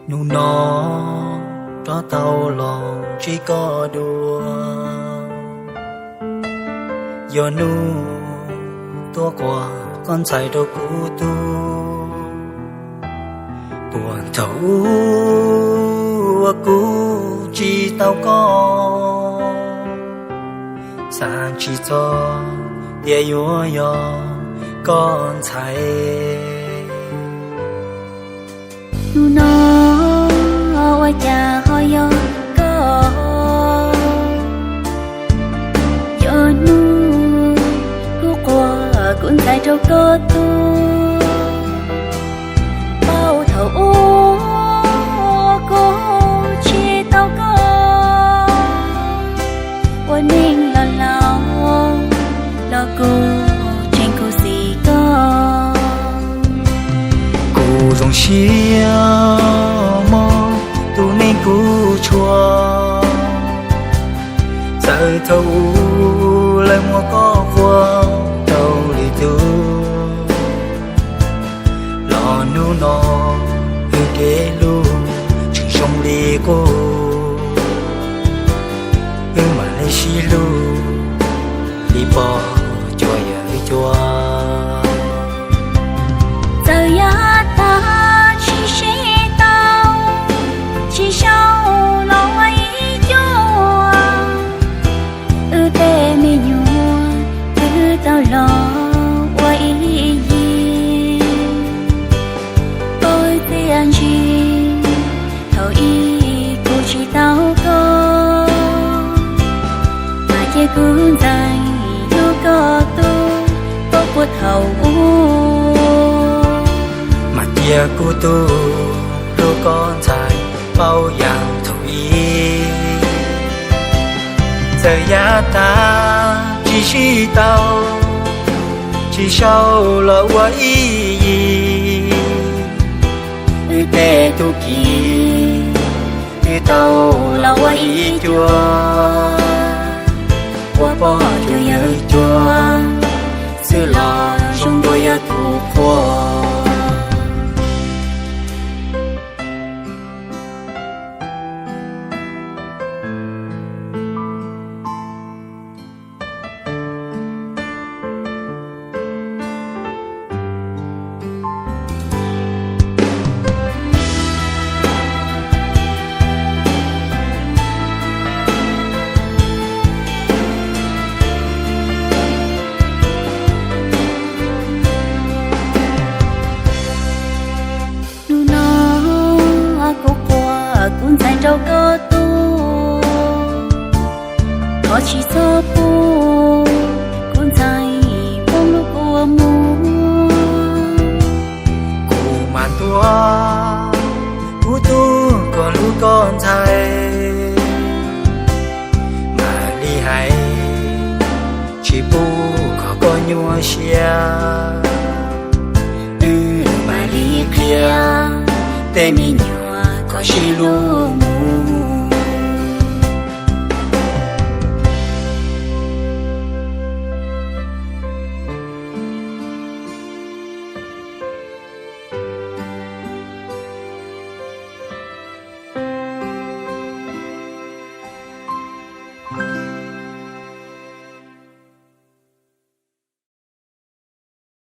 Hnub no rov tau los ntsib koj dua, yog hnub tuaj quaj koj ntxhais rau kuv tug. Puag thaum ub uas kuv tsis tau koj, xav tsis txog tias yuav yog koj ntxhais. Hnub no ua cas ho yog koj, yog hnub kuv quaj kuv ntxhais rau koj tug. Puag thaum ub kuv tsis tau koj, ua neej los laus los kuv tseem khuv xim koj. Kuv zoo siab mog, tus neeg kuv tshua, txawm thaum ub lawv muab koj qhuas rau lwm tus, los hnub no wb kev hlub tseem zoo li qub, wb mam li sib hlub li pog cuag yawm cuab. Txawm yav tag tsis sib tau, tsis sau los ua ib cuab, wb tej me nyuam twb tau los ua ib yig. Paub txiaj ntsig thaum ub kuv tsis tau koj, mas cia kuv ntxhais hlub koj tug, paub puag thaum ub. Mas cia kuv tug hlub koj ntxhais paub yam thaum ub. Txawm yav tag tsis sib tau, tsis sau los ua ib yig, wb tej tug kis twb tau los ua ib cuab, ua pog cuag yawm cuab xwb los zoo dua yog tus qhua. Hnub no kuv quaj kuv ntxhais rau koj tug, thov tsis txhob pub kuv ntxhais poob lub kua muag. Kuv mam ntuas kuv tug kom hlub koj ntxhais, mam li hais tsis pub kom koj nyuaj siab. Wb mam li qhia tej me nyuam kom sib hlub